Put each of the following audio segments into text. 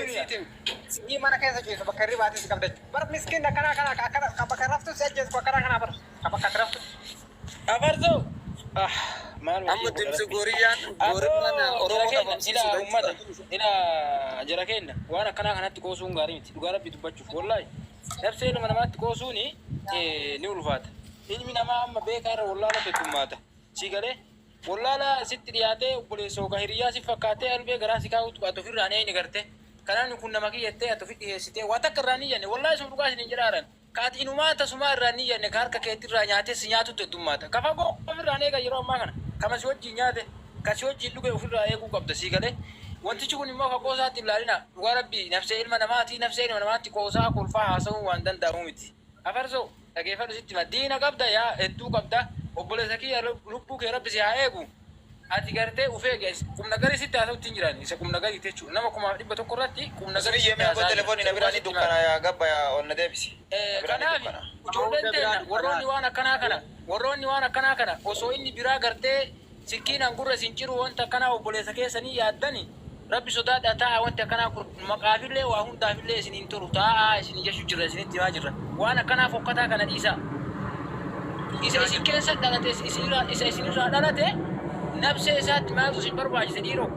Siiti sii mana keessa ciisu bakka hirribaatii si qabda jechuudha. Bar miskiin akkanaa kana akkana kan bakka raftu si ajjeesu akkanaa kanaa bar kan bakka ati raftu. Afarsoo! Ah, maal Amma wajjin godha dimtsi rabbi. gooriyyaan goorillaan Aboo jara Oromoo keenna dhabamsiisuudha ilaa ummata jechuudha. ilaa jara keenna waan akkanaa kanatti qoosuun gaarii miti dhugaa rabbi dubbachuuf wallaahi nafsee ilma namaatti qoosuuni ni ulfaata ilmi namaa amma beekaa irra wallaalatu heddummaata sii galee Wollaala sitti dhiyaatee obboleessa yookaan hiriyyaa si fakkaatee albee garaa si kaa'utu ati ofirraa hin eeyne garte. Ka namni kun nama kiyya jettee ati ofi dhiheessitee waa takka irraa hin iyyanne. Wollaahi isuma dhugaa isiniin jedhaaran. Ka ati inumaa tasumaa irraa hin iyyanne ka harka keetirraa nyaatee si nyaatutu heddummaata. Ka fagoo ofirraa hin eegan yeroo ammaa kana. Kama si wajjiin nyaate, ka si wajjiin dhuge ofirraa eeguu qabda sii galee. Wantichi kun immoo ka qoosaatti hin laalinaa. Dhugaa Rabbii nafsee ilma namaatii nafsee ilma namaatti qoosaa kolfaa haasawuun waan danda'amuu miti. Afarsoo! Dhageefadhu sitti hima diina qabda yaa hedduu qabda obboleessa kiyya lubbuu kee rabbi si haa eegu ati gartee uf eegi qumnagarii sitti haasa'utti hin jiran isa qumnagariiti jechuudha nama 1100 irratti qumnagarii Usmiyyee sitti mee abboo haasa'aa jira telefoonni isa na biraa dhugaa ni sitti himaa dukkana yaa gabba yaa ol na deebisi. Na biraa ni Kanaaf dukkana. ijoolleen Aboo teenna biraa warroonni dukkanaa. waan akkanaa kana warroonni waan akkanaa kana osoo inni biraa gartee Sikkiinaan gurra isin ciru wonta akkanaa obboleessa keessanii yaaddani Rabbi sodaadhaa taa'aa wonti akkanaa kun maqaafillee waa hundaafillee isinii hin tolu taa'aa isinii jechu jirra isinitti himaa jirra waan akkanaa fokkataa kana dhiisaa isa isin keessa dhalate isinirraa isa isinirraa dhalate nabsee isaatti maaltu isin barbaachise dhiiroo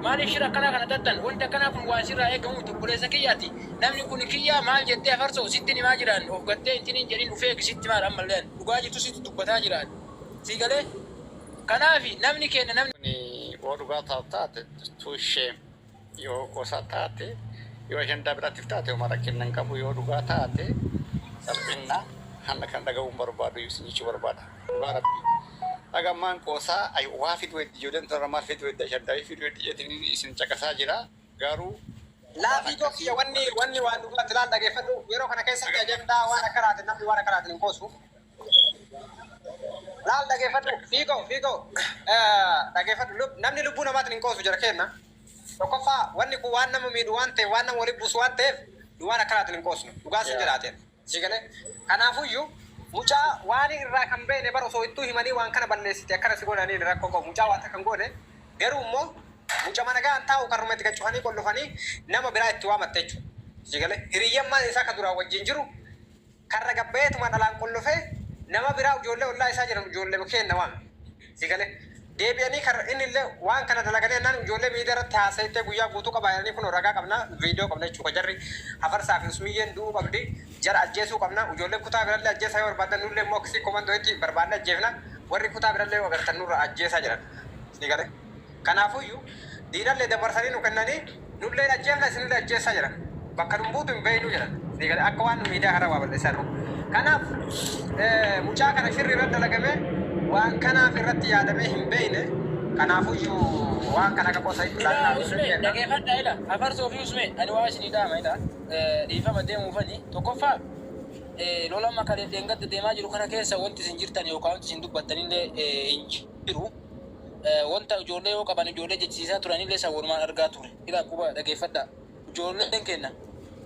maaliif shira akkanaa kana xaxxan wonti akkanaa kun waan isinirraa eegamu miti obboleessa kiyyaati namni kun kiyyaa maal jettee afarsoo sittin himaa jiraan of gattee intiniin jedhin uf eegi sitti himaadha ammallee ani dhugaa jirtu sitti dubbataa jiraan Sii galee? Kanaafi namni keenna namni. Kuni yoo dhugaa taate too shame yoo qosaa taate yoo ajandaa biraatiif taate homaa rakkinna hin qabu yoo dhugaa taate salphinna hanna kan dhaga'uu hin barbaadu isin jechuu barbaada dhugaa rabbii haga ammaan qoosaa ay waa fiduu heddi ijoolleen tanarra maal fiduu heddi ajandaa fiduu heddi jeetiin isin caqasaa jira garuu waan Laafii koo akkasii kiyya wanni wanni waan dhugaatti laal dhageeffadhu yeroo kana keessatti ajandaa waan akkanaatiin namni waan akkanaatiin hin qoosu. Laal dhageeffadhu fiigoo fiigoo dhageeffadhu namni lubbuu namaatiin hin qoosu jara keenna. Tokkoffaa wanni kun waan nama miidhu waan ta'eef waan nama walitti buusu waan ta'eef nu waan akkanaatiin hin qoosnu. Dhugaa sin jedhaateen. Sii galee. Kanaafuyyuu mucaa waan irraa kan beekne bara osoo ittuu himanii waan kana balleessite akkana si godhaniin rakkoo qabu mucaa waan takka hin goone garuu immoo mucama nagaan taa'u karruma itti gad cufanii qollofanii nama biraa itti waamatte jechuudha. Sii galee. Hiriyyammaan isaa ka duraan wajjin jiru Karra gad baheetuma dhalaan qollofee nama biraa ujoollee ollaa isaa jiran ujoollema keenna waame. Sii galee? Deebi'anii karra innillee waan kana dalaganii jennaan ujoollee miidiyaa irratti haasaytee guyyaa guutuu qabaa jedhanii kunoo ragaa qabna viidiyoo qabna jechuu ka jarri Hafarsaa fi Usmiyyeen du'uu qabdi jara ajjeesuu qabna ujoolleen kutaa birallee ajjeesaa yoo barbaaddan nullee immoo akkasii komandootti barbaadne ajjeefna warri kutaa birallee yoo agartan nurra ajjeesaa jedhan. Sii galee? Kanaafuyyuu diinallee dabarsanii nu kennanii nulleen ajjeefna isinillee ajjeessaa jedhan. Bakka nun buutu hin beeknu jedhan. Sii galee akka waan nu miidiyaa kanarra waa balleessaa jirru. Kanaaf mucaa kana shirri irratti dalagame waan kanaaf irratti yaadamee hin beekne. Kanaafuyyuu waan kana akka qosa itti Ilaa ilaallinaa usme jenna. dhageefadha ila afarsoo fi usme ani waa isinii dhaama ila dhiifama deemuufani tokkoffaa lola amma kaleef dheengadda deemaa jiru kana keessa wanti isin jirtan yookaan wanti isin dubbattanillee hin jiru. Wanta ijoollee yoo qaban ijoollee jechisiisaa turanillee san walumaan argaa ture. Ilaa quba dhageeffadhaa. Ijoolleen keenna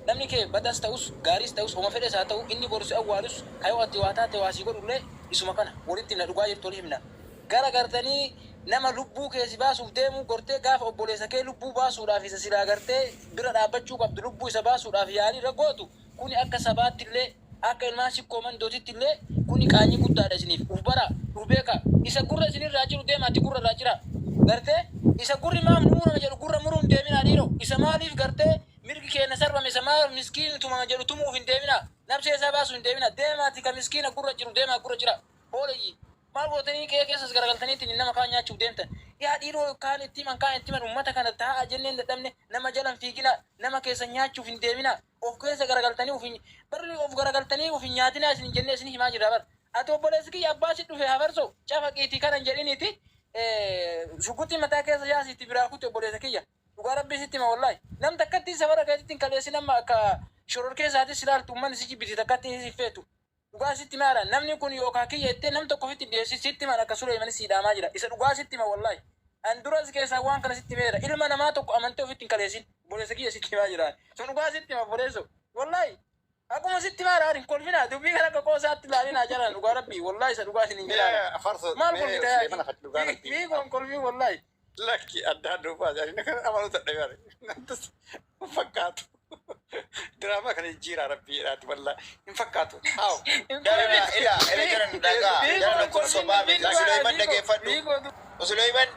namni kee badas ta'us gaariis ta'us homa fedhes haa ta'u inni boru si awwaalus ka yoo ati waa taate waa sii godhullee isuma kana. Walitti himna dhugaa jirtu wali himna. Gara gartanii nama lubbuu kee si baasuuf deemuu gortee gaafa obboleessa kee lubbuu baasuudhaaf isa silaa gartee bira dhaabbachuu qabdu lubbuu isa baasuudhaaf yaalii irra gootu Kuni akka sabaattillee, akka ilmaan Sikkoo Mandootittillee kuni qaanyii guddaadha isiniif. Uf baraa, uf beekaa. Isa gurra isinirraa ciru deemaati gurra irraa ciraa. Gartee? Isa gurri maaf nu murame jedhu gurra muruu hin deeminaa dhiiroo. Isa maaliif gartee mirgi keenna sarbame, isa maaf miskiinni tumama jedhu tumuuf hin deeminaa. Nabsee isaa baasuuf hin deeminaa. Deemaati ka miskiina gurra ciru deemaa gurra ciraa. Hooleyyii! Maal gootanii qe'ee keessas garagaltaniitiin nama kaan nyaachuuf deemtan? Yaa dhiiroo kaan itti himan kaan itti himan ummata kana taa'aa jenneen dadhabne nama jala hin fiiginaa, nama keessan nyaachuuf hin deeminaa. Of keessa garagaltanii of hin barri of garagaltanii of hin nyaatinaa isin jennee isin himaa jirra bar. Ati obboleessi kiyya abbaa si dhufe hafarso cafaqiitii kana hin jedhiniiti shugguxii mataa keessa yaasiitti biraa kuti obboleessa kiyya. Dhugaa rabbii sitti hima wallahi. Nam takkattiin safara keetitti hin kaleessin amma akka shororkeessaatis ilaaltu ummanni si jibbiti takkattiin si feetu. Dhugaa sitti himaara namni kun yookaa kiyya jettee nam tokko ofitti hin dhiyeessin sitti himan akka suleeymanis sii dhaamaa jira isa dhugaa sitti hima wallahi an duras keessaa waan kana sitti himeera ilma namaa tokko amantee ofitti hin kaleessin obboleessa kiyya sitti himaa jira sun dhugaa sitti hima obboleesso wallahi haquma sitti himaara ani hin kolfinaa dubbii kana akka qoosaatti ilaalinaa jalaan dhugaa rabbii wallahi isa dhugaa isin hin Mee jedhaana afarso maal mee kolfita Suleeman afatti dhugaa rabbii. fiigoon kolfii wallahi Lakki adda adda baase ani kana amanuu dadhabe. Hin fakkaatu. Diraamaa kana jijjiiraa rabbiidhaati wallaahi. Hin fakkaatu. Haaw. Ila ila ila jiran dhagaa jaran kun sobaa miti. Suleyman dhageeffadhu. Suleyman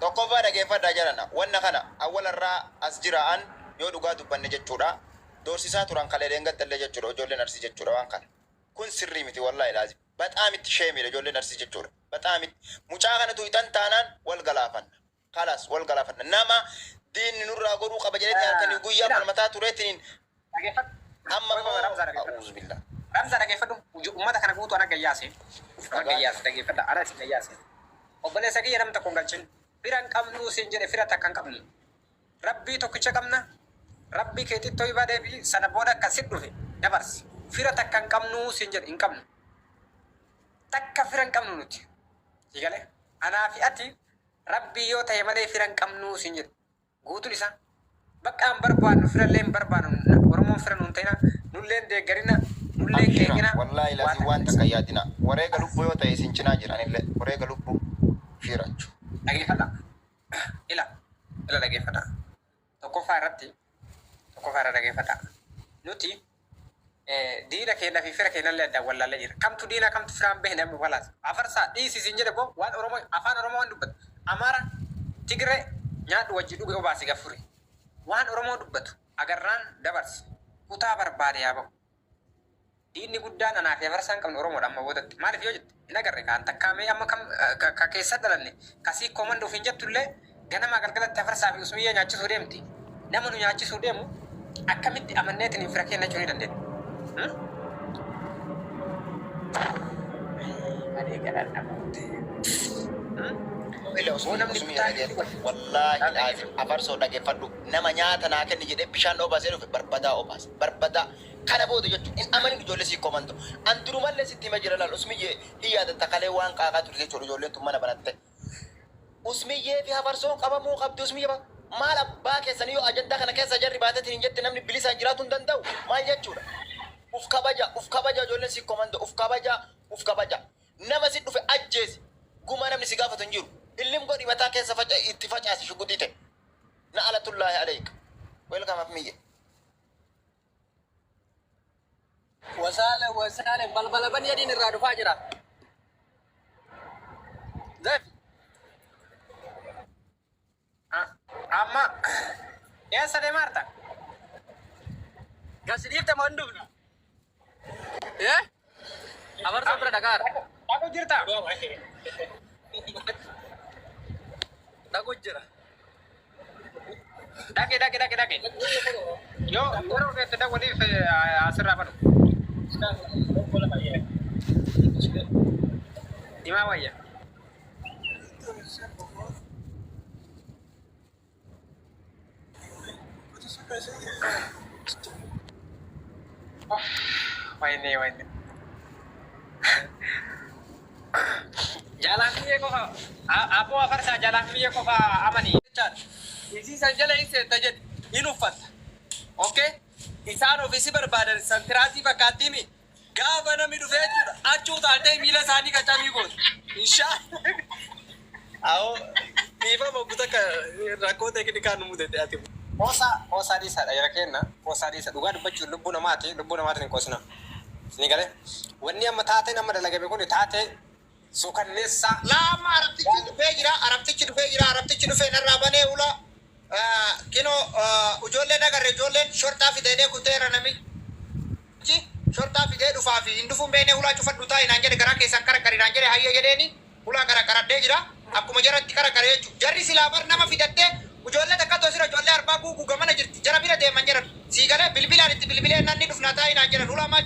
tokkoffaa dhageeffadhaa jarana. Wanna kana awwalarraa as jira an yoo dhugaa dubbanne jechuudha. Doorsisaa turan kalee dheengadda jechuudha ijoolleen Arsii jechuudha waan kana. Kun sirrii miti wallaahi laazim. Baxaam itti sheemidha ijoolleen Arsii jechuudha. Baxaam itti mucaa kanatu ixan taanaan wal galaafanna. Kalas wal galaafanna. Nama diinni nurraa godhuu qaba jedhee halkanii guyyaa falmataa tureetiin Dhageeffadhu. amma Qoy qoy immoo Ramzaa dhageeffadhu. a'uuzu billah. Ramzaa dhageeffadhu. Uummata kana guutuu ana gayyaase. Ana gayyaase dhageeffadha. Ana isin gayyaase. Obboleessa kiyya nam tokko hin galchin. Fira hin qabnu siin jedhe, fira takka hin qabnu. Rabbii tokkicha qabna. Rabbii keetitti toybaa deebi'i, sana booda akka sit dhufe dabarsi. Fira takka hin qabnu siin jedhe, hin qabnu. Takka fira hin qabnu nuti. Si galee? Anaa fi ati Rabbii yoo ta'e malee fira hin qabnu siin jedhe. Guutuun isaa. Bakka hin barbaannu, firallee hin barbaannu. Oromoon fira nuun ta'ina, nullee hin deeggarina, nullee hin Abshira qeeqina. Wallaahi Waa laazim takka waan takka yaadina. Wareega lubbuu yoo ta'e isin cinaa jiranillee wareega lubbuu fiirachu. Dhageeffadha. Ila ila dhageeffadha. Tokkoffaa irratti, tokkoffaa irra dhageeffadha. Nuti diina keenya fi fira keenyallee addaan wallaallee jira. Kamtu diina, kamtu firaan beekne amma walaas. Afarsaa dhiisi siin jedhe boo, waan Oromoo afaan Oromoo waan dubbatu. Amaara, Tigree nyaadhu, wajji dhuge, obaasi gaffuri. Waan Oromoo dubbatu agarraan dabarsi. Kutaa barbaade yaa bahu. Diinni guddaan anaa fi afarsaan qabnu Oromoodha amma boodatti. Maaliif yoo jette, hin agarre kaan takkaa mee amma kam ka keessa dhalanne kasii koomandoo ofiin jettullee ganamaa galgalatti afarsaa fi usmiyyee nyaachisuu deemti. Nama nu nyaachisuu deemu akkamitti amanneetiin fira keenya jechuu ni dandeenya? Malee garaan dhabuute. Ila Boo usmi namni usmi kutaa dhageeffadhu. Wallaahi laazim afarsoo dhageeffadhu. Nama nyaata naa kenni jedhee bishaan obaasee dhufe barbadaa obaase. Barbadaa. Kana booda jechuun hin amanin ijoollee sii komantu. An durumallee sitti hima jira laal usmiyyee hin yaadatta kalee waan qaaqaa turte jechuudha ijoolleen tun mana banatte. Usmiyyee fi hafarsoon qabamuu qabdi usmiyyee maal abbaa keessanii yoo ajandaa kana keessa jarri baateetiin hin jette namni bilisaan jiraatu hin danda'u maal jechuudha. Uf kabaja, uf kabaja, ijoolleen sii komando uf kabaja, uf kabaja. Nama si dhufe ajjeesi. Gumaa namni si gaafatu hin jiru. Illim godhi mataa keessa faca itti facaasi shuguxii ta'e. Na alatullaahi aleek. Welcome afmiyye. Wasaale wasaale balbala bani adiin irraa dhufaa jira. Zef. Amma eessa deemaa jirta? Gasi dhiifte moo hin dhufna? Eh? Abarsoo bira dhagaara. Dhaqu jirta? Dhaqu jira. Dhaqi dhaqi dhaqi dhaqi. Yoo yeroo feete dawwaliif asirraa banu. Himaa wayya. Wayne wayne. Jaalaan biyyee qofa abboo afarsaa jaalaan biyyee qofa amanii. Jechaan isii san jala hin seenta jedhe hin uffatta. Okay? Isaan ofisi barbaadan santiraatii fakkaattiimi. Gaafa namni dhufee jechuudha achi utaaltee miila isaanii qacamii gootu. Inshaa Awoo dhiifama obbo takka rakkoo teeknikaa nu mudate ati. Qoosaa qoosaa dhiisaadha jara keenna, qoosaa dhiisa. Dhugaa dubbachuun lubbuu namaati, lubbuu namaatiin hin qoosina. Isinii galee? Wanni amma taateen amma dalagame kun taatee suukanneessaa. Laa amma arabtichi dhufee jira, arabtichi dhufee jira, arabtichi dhufee narraa banee ula kinoo ijoolleen agarre, ijoolleen shorxaa fidee kuteera, namichi shorxaa fidee dhufaa fi hin dhufuun beeknee hulaa cufadhu taa'i naan jedhe, garaa keessaan qaraqari naan jedhe, hayya jedheeni hulaa qaraqaradhee jira akkuma jaratti qaraqare jechuudha. Jarri silaa bar nama fidattee ijoollee takka asirra ijoollee arbaa guuguu gamana jirti, jara bira deeman jedhan, sii galee bilbilaan itti bilbilee nanni dhufnaa taa'i naan jedhan, hulaa maa.